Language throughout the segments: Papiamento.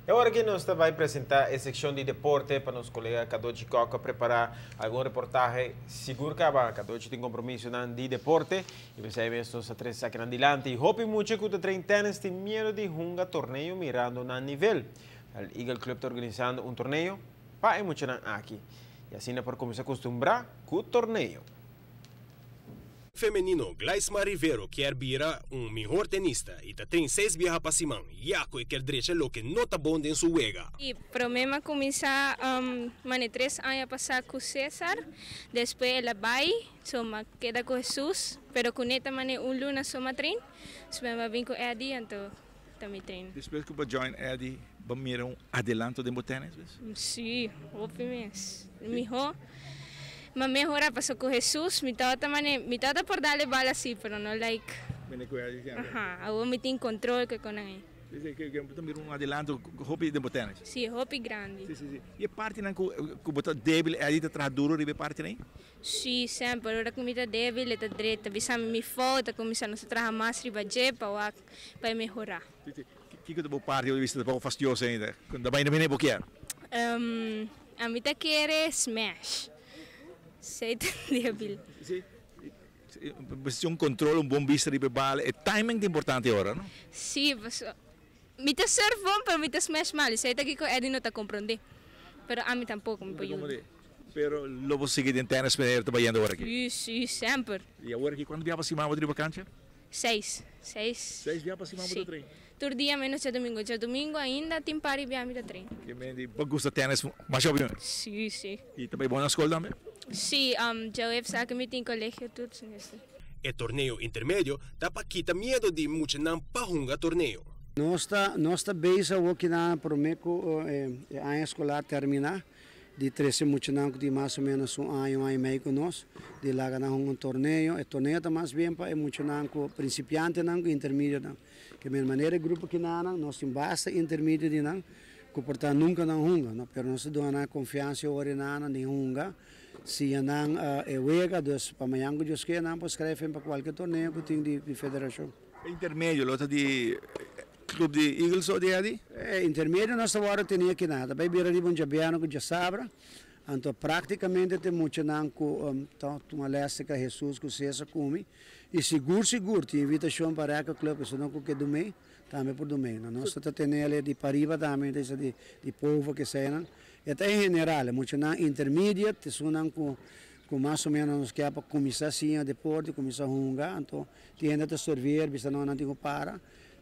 Y awor aki nos ta bay presenta e seccion di deporte pa nos colega Cadochi Kock prepara algun reportahe. Sigur caba, Cadochi tin compromiso di deporte y pesey mes nos a trece aki dilanti. Hopi mucha cu ta train tennis tin miedo di hunga torneo mirando nan nivel. E Eagle Club ta organisando un torneo pa e muchanan aki. Y asina por cuminsa acostumbra cu torneo. Femenino, Glaismar Rivero kier bira un mihor tenista y ta train seis biaha pa siman. Ya cu e kier drecha loke no ta bon den su wega. E prome mi a cuminsa mane 3 aña pasa cu Cesar, despues el a bay, so m'a keda cu Jesus, pero cu ne ta mane un luna so m'a train, so mi a bin cu Eddie, anto tambe train. Despues cu bo a join Eddie, bo a mira un adelanto den tennis, bes? Si, hopi mes. Miho, m'a mehora paso cu Jesus, mi tata mane, mi tata por dal e bala si, pero no like. Mene cu Eddie semper. Aha, awo mi tin control cu con e. Si, cu mira un adelanto hopi den tennis. Si, hopi grandi. Si. Y e parti nan cu bo ta debil, Eddie ta traha duro riba e parti nan? Si, semper. Ora cu mi ta debil, ta drecha. Bisa mi falta, cuminsa nos traha mas riba dje pa wak pa mehora. Si. Kico ta bo parti di bista poco fastidioso ainda? Cuando bay na bine bo kier? Ami ta kere smash. Esey ta debil. Si. Un control, un bon bista di bala, e timing ta importante awor, no? Si, mi ta serve bon, pero mi ta smash mal. Esey ta kico Eddie no ta comprende. Pero ami tampoco mi por yuda. Pero lo bo sigui den tennis manera ta bayendo awor aki? Si, semper. Y awor aki, cuanto biaha pa siman bo ta riba cancha? Seis. Seis. 6 biaha pa siman bo ta train? Tur dia menos diadomingo. Diadomingo ainda tin par di biaha mi ta train. Kiermen bo gusta tennis mas hopi? Si. Y tambe bon na scol tambe? Si, diahuebs aki mi tin colegio tur. E torneo intermedio ta pa kita miedo di muchanan pa hunga torneo. Nos ta bezig aki na prome cu aña escolar termina, di 13 muchanan di mas o menos un aña, un aña y mey cu nos, di laga nan un torneo. E torneo ta mas bien pa muchanan cu principiantenan, cu intermedio nan. Kiermen manera grupo aki nan, nos tin basta intermedio di nan, cu por ta nunca nan a hunga, no? Pero nos ta duna nan confiansa ora nan di hunga, si nan e wega, dus pa mañan cu Dios kier nan por schrijven pa cualkier torneo cu tin di federacion. Intermedio, lo ta di Club di Eagles of di Eddie? Intermedio nos awor tene aki nada. Bay bira riba un diabierna cu diasabra. Anto practicamente tin muchanan cu ta tuma les cu Jesus cu Cesar cu mi. Y sigur sigur tin invitacion pa Record Club, eso no cu ke dumei, tambe por dumei. No, nos ta tene di pariba tambe, di povo cu sea. E ta en general, muchanan intermediate, esunnan cu mas o menos nos kier pa cuminsa siña deporte, cuminsa hunga, anto tin ta servir, bisa no nan tin cu para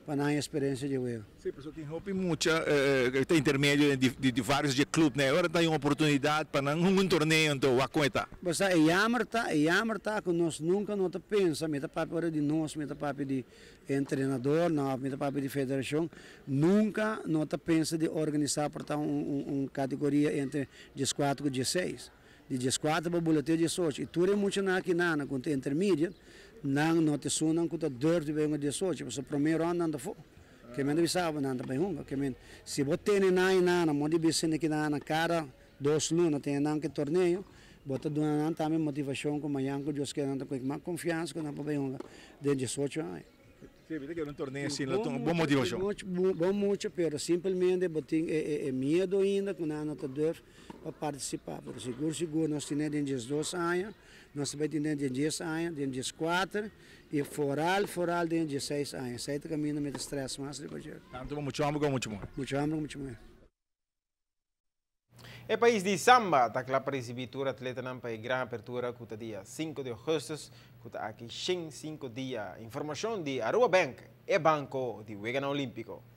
nan experiencia di wega. Si, pasobra tin hopi mucha ta intermedio di varios di club, ne? Awor tin un oportunidad pa nan un torneo, anto wak con ta. Basta e jammer ta cu nos nunca no ta pensa, mi ta papia ora di nos, mi ta papia di entrenador, no, mi ta papia di federacion, nunca no ta pensa di organisa por ta un categoria entre 14 y 16. Di 14 pa bula te 18. Y tur e muchanan aki nan, cu intermediate, nan no ta esunnan cu ta durf di bay 18, pasobra prome round nan ta afo. Kiermen bisa nan ta bay hunga. Kiermen, si bo tene nan y nan, mo di bisa aki nan cada 2 luna tene nan cu torneo, bo ta duna nan tambe motivacion cu mañan cu Dios kier nan ta cu mas confiansa cu nan pa bay hunga den 18 aña. Si, bo kier un torneo asina, un bon motivacion. Mucho, bon mucho, pero simplemente bo tin e miedo ainda cu nan no ta durf pa participa. Pero sigur, sigur, nos tin den 12 aña, nos tambe tin den 10 aña, den 14 y vooral, vooral den 16 aña. Esey ta caminda mi ta stress mas riba dje. Tanto mucho homber como mucho muher. Mucho homber como mucho muher. E pais di Samba ta cla pa ricibi tur atletanan pa e gran apertura cu ta dia 5 di augustus, cu ta aki 5 dia. Informacion di Aruba Bank, e banco di Weganan Olimpico.